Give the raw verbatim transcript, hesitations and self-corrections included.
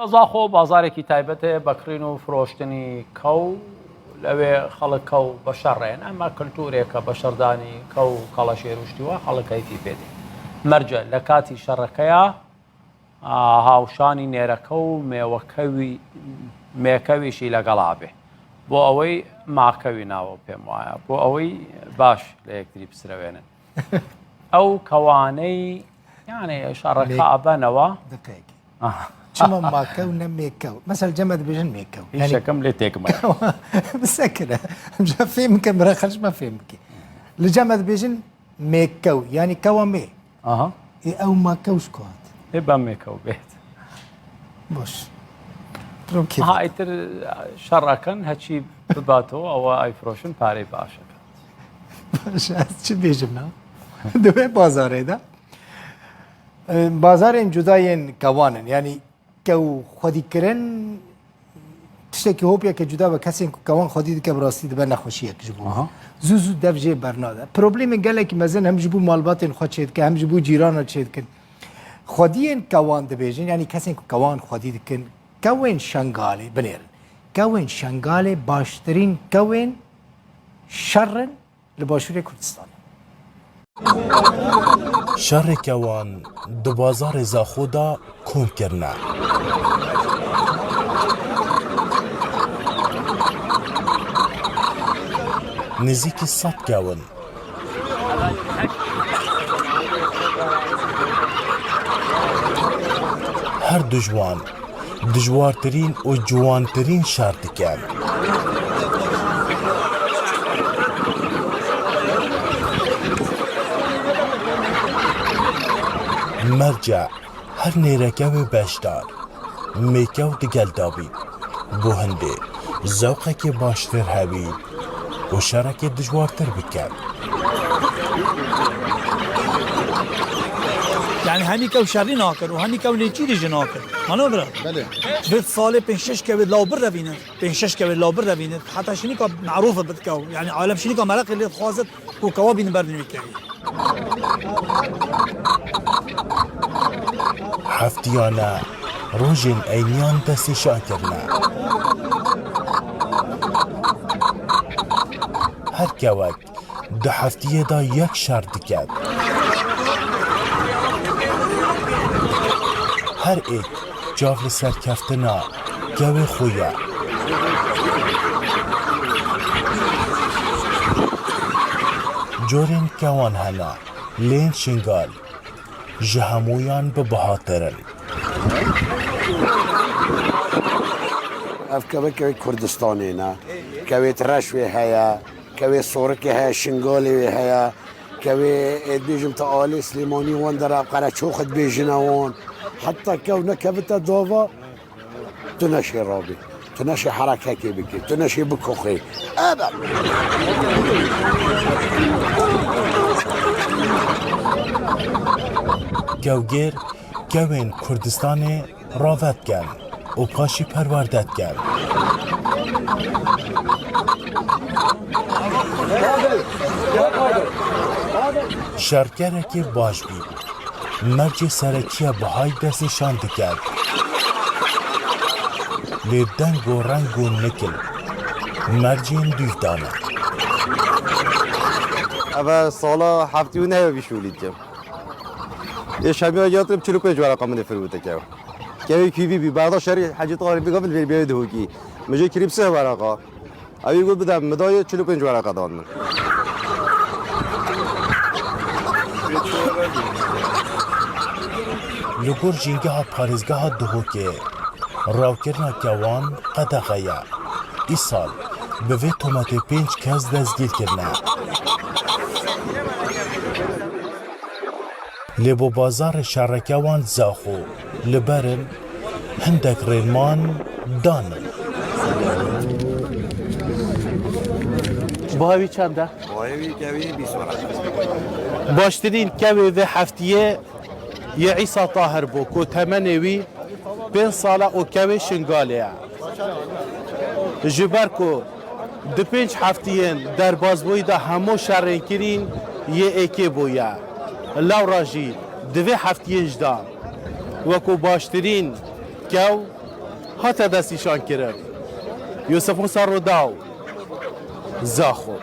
Zaxo bazarekî taybet e بە کڕین و فرۆشتنی کەو، لەوێ خەڵک کەو بە شەڕ دەیەن، ئەمە کلتورێکە بە شەڕدانی کەو و کەڵەشێر و شتی وا خەڵک کەیفی پێ دێ. مەرجە لە کاتی شەڕەکەیا، ئا، هاوشانی نێرەکە و مێوەکەوی، مێکەویشی لەگەڵا بێ، بۆ ئەوەی ماکەوی ناوە، پێم وایە، بۆ ئەوەی باش لە یەکتری بسرەوێنن. ئەو کەوانەی، یانێ، شەڕەکە ئەبەنەوە. دقەیەکی. ئاها. چما ماکەو نە مێکەو؟ مەسەل جەمە دەبێژن مێکەو. هیچ یعنی شەکەم لێ تێکمە. بسەکرە. جا فێم بکە، مرە خەلشمە فێم بکە. لە جەمە دەبێژن مێکەو، یعنی کەوا مێ. ئاها. ئێ ئەو ماکەوش کات. ئێ بە مێکەو بێت. باش. ترۆ کێ ها، ئیتر شەڕەکەن، هەچی بباتەوە، ئەوە ئەیفرۆشن، پارەی باشەکە. باش، ئەس چی بێژم نا؟ دوێ بازارێدا. ئە، بازارێن جودایێن کەوانن، یعنی کەو خودی kirin tiştekî hopyeke cuda be. Kesên ku kewan xwedî dike, bi rastî dibe nexweşiyek ji bo. Aha. Zû zû dev jê bernade. Problemê gelekî mezin hem ji bo malbatên xwe çêdike, hem ji bo cîrana çêdikin. Xwediyên kewan dibêjin, yanî kesên ku kewan xwedî dikin, kewên Şengalê binêrin. Kewên Şengalê baştirîn kewên şer in li Başûrê Kurdistanê. Şerê kewan di bazarê Zaxo de kom kirine. Nêzîkî sed kew in. Her du ji wan dijwartirîn û ciwantirîn şer dikin. Merce her nêrekewê beşdar, mêkew digel dabî. Bo hindê zewqekê baştir hewî û şerekê dijwartir bikin. Yani hemî kew şerî nakin û hemî kew nêçîrî jî nakin. Mano bira? Belê. Vê salê pênc şeş kewê lawbir revînin. Pênc şeş kewê lawbir revînin. Heta şinîka merûf bidikew. Yani alem şinîka mereqê lê dixwazit ku kewa bînin berdin wî kewî. Heftiyane rojên eyniyan destnîşan kirine. Her kewek di heftiyê de yek şer diket. Her êk çav li serkeftina kewê xwe ye. Corên kewan hene, lên Şingal ji hemûyan bi bihatir in. Ev kevek kevê Kurdistanê ne. Kevê reş wê heye, kevê sorikê heye, şingalê wê heye, kevê, ê, dibêjim te alê Silêmanî wan dera qereçox dibêjine wan. Heta kew nekevite dava, tu neşê rabî. Tu neşê herekekê bikî. Tu neşê bikoxê. Ebe. Kewgêr kewên Kurdistanê rave dikin û paşî perwerde dikin. Şerkerekê baş bî. Mercê serekiya bihayî destnîşan diket. Lê deng û reng û nikil mercên dûv dane. Eve sala heftî û nehê vî şûlî dikim. Ê şemiya yatrim çil û pênc wereqa min ê firûte kew. Kevê kîvî bî, berda şerî Hecî Tahirî bî gavil vê biyayê dihokî. Min jê kirî bi sih wereqa. Ewî got bide, min dayê çil û pênc wereqa dan min. Li gor jîngeha parêzgeha Duhokê, rawkirina kewan qedexe ye. Îsal bi vê tometê pênc kes destgîr kirine. Lê bo bazarê şereke wan Zaxo li ber in, hindek rênman dan in. Baha wî çend e? Baha wî kevê bîst wereq e. Baştirîn kevê vê heftiyê yê Îsa Tahir bû ku temenê wî pênc sal e û kevê Şingalê ye. Ji ber ku di pênc heftiyên derbasbûyî de hemû şerên kirîn yê êkê bûye. Lewra jî di vê heftiyên jî de wekû baştirîn kew Hate destnîşankirin. Yûsif Musa Rûdaw. Zaxo.